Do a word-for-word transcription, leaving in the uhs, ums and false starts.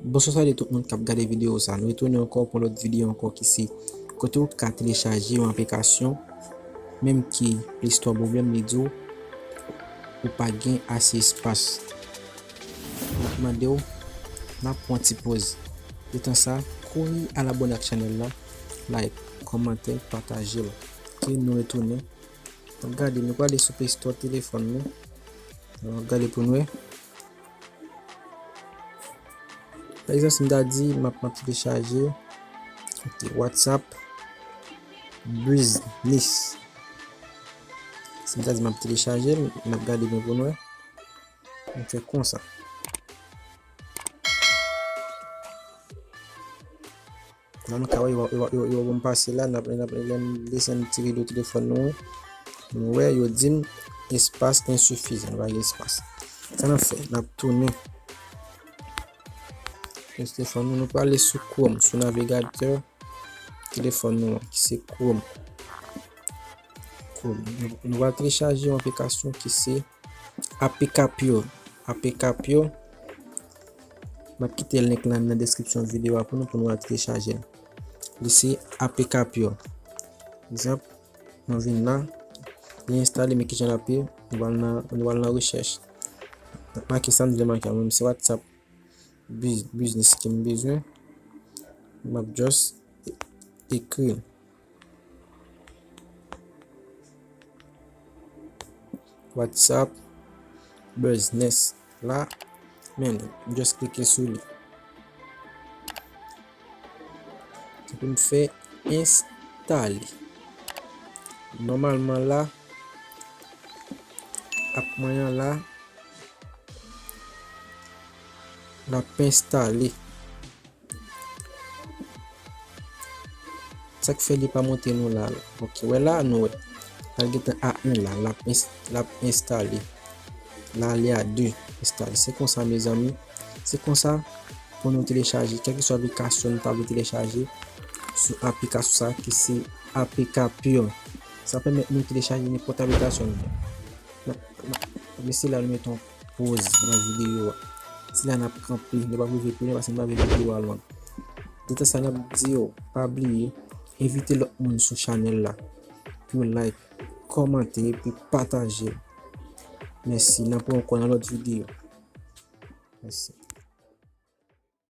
Bonswa, salye tout moun k ap gade videyo sa. Nou retounen ankò pou yon lòt videyo ankò ki se kote ou ka telechaje yon aplikasyon, menm ki Play Store pwoblèm, li di w ou pa gen ase espas. L ap mande w, n ap pran ti poz. Letan sa, kouri al abòne ak chanèl la, like, kòmante, pataje l. Ok, nou retounen. N ap gade, nou prale sou Play Store telefòn nou. N ap gade pou nou wè. Pa egzanp, si m ta di m ap, m ap telechaje, ok, WhatsApp Business. Si m ta di m ap telechaje l, n ap gade byen pou nou wè. M fè konsa. La nou ka wè, yo, yo, yo, yo ban m pase la, n ap, n ap, lè m desann ti rido telefòn nou, nou wè, yo di m espas ensifizan, nou pa gen espas. Sa n ap fè, n ap tounen telefòn nou, nou prale sou Chrome, sou navigatè telefòn nou an, ki se Chrome. Chrome. Nou, nou va telechaje yon aplikasyon ki se A P K Pure. A P K Pure. M ap kite link lan nan deskripsyon videyo a pou nou, pou nou al telechaje l. Li se A P K Pure. Egzanp, mwen vin la, li enstale, men kijan l ap ye, nou al nan, nou al nan rechèch. N ap make sa nou vle make a, mwen se WhatsApp Buz-, Business ke m bezwen. M ap just e-, ekri l. WhatsApp Business la, men m just klike sou li. Epi m fè enstale. Nòmalman la, ak mwen an la, l ap enstale. Sa k fè li pa montre nou la, la. Ok, wè la, nou wè. L gentan A en la, l ap ens-, l ap enstale. La, li a de, enstale. Se konsa, mezanmi. Se konsa pou nou telechaje, kèlkeswa aplikasyon nou ta vle telechaje sou aplikasyon sa ki se A P K Pure. Sa pèmèt nou telechaje nenpòt aplikasyon nou vle. N ap, n ap, men se la nou mete yon poz nan videyo a. Se la n ap kanpe, nou p ap rive pi lwen paske nou pa vle videyo a long. Detan sa, n ap di yo, pa bliye, envite lòt moun sou chanèl la pou yo like, kòmante epi pataje. Mèsi, n ap wè ankò nan lòt videyo. Mèsi.